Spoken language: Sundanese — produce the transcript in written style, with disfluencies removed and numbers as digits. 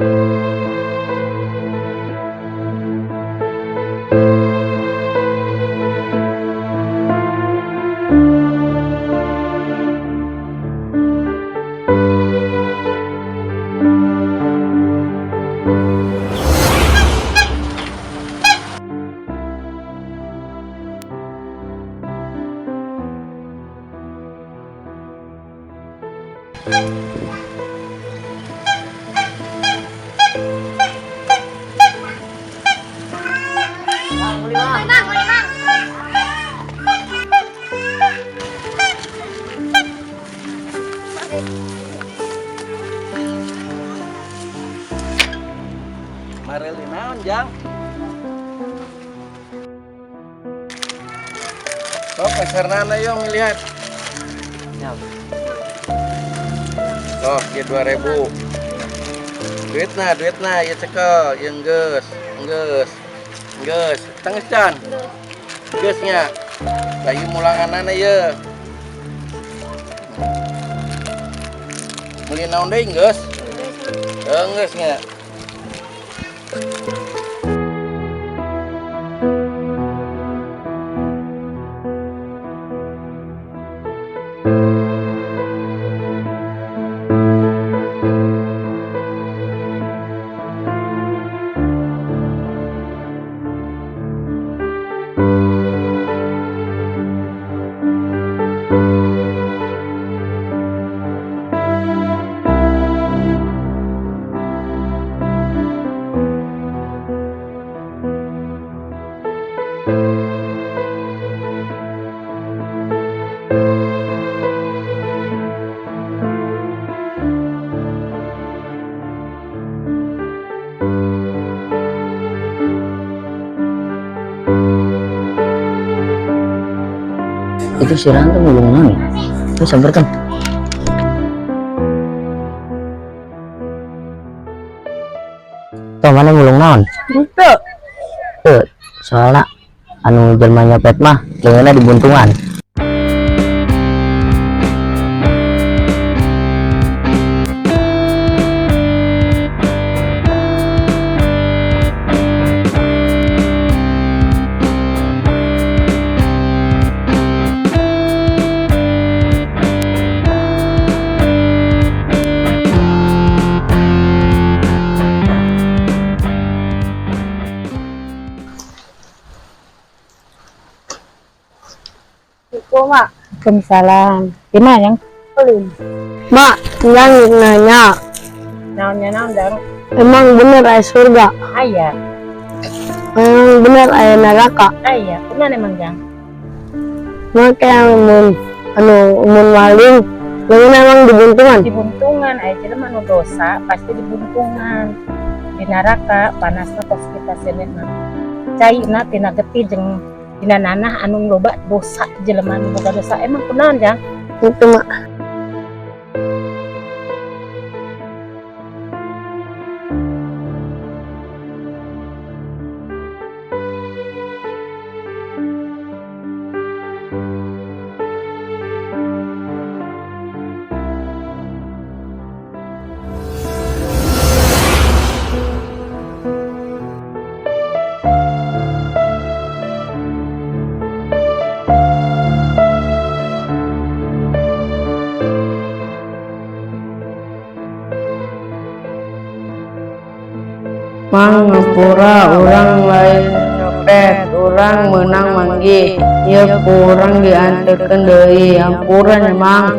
Mang, beli, Mang. Mareli naon, Jang? Sok pasarna yo ngelihat. Ya. Sok ieu 2000. Duitna, duitna ieu cekel, ieu geus, geus. Geus, tangis can. Geus nya. Lah ieu mulanganana ieu. Meuli naon deui geus? Heuh, geus nya. Itu si Ranta mulung naon ya? Lu samperkan. Tuh mana mulung naon? Henteu. Tuh, soalnya anu jelma nyopet mah leungeunna dibuntungan. Mak. Waalaikumsalam. Gimana yang? Belum. Mak, yang nanya. Naonnya naon, Dang? Emang bener aya surga? Aya. Emang bener aya neraka? Aya. Kumaha emang, Jang? Mak kayak mun anu mun maling, leungeun emang dibuntungan. Dibuntungan, aya jelema nu dosa pasti dibuntungan. Di neraka panasna tos kita senet mah. Caina tina getih jeung dina nanah anu loba dosa, jelema anu boga dosa. Emang kunaon, Jang? Itu, Mak. Mang, ngapura, urang lain nyopet, urang meunang manggih. Ieu ku urang dianterkeun deui, hampura nya, Mang.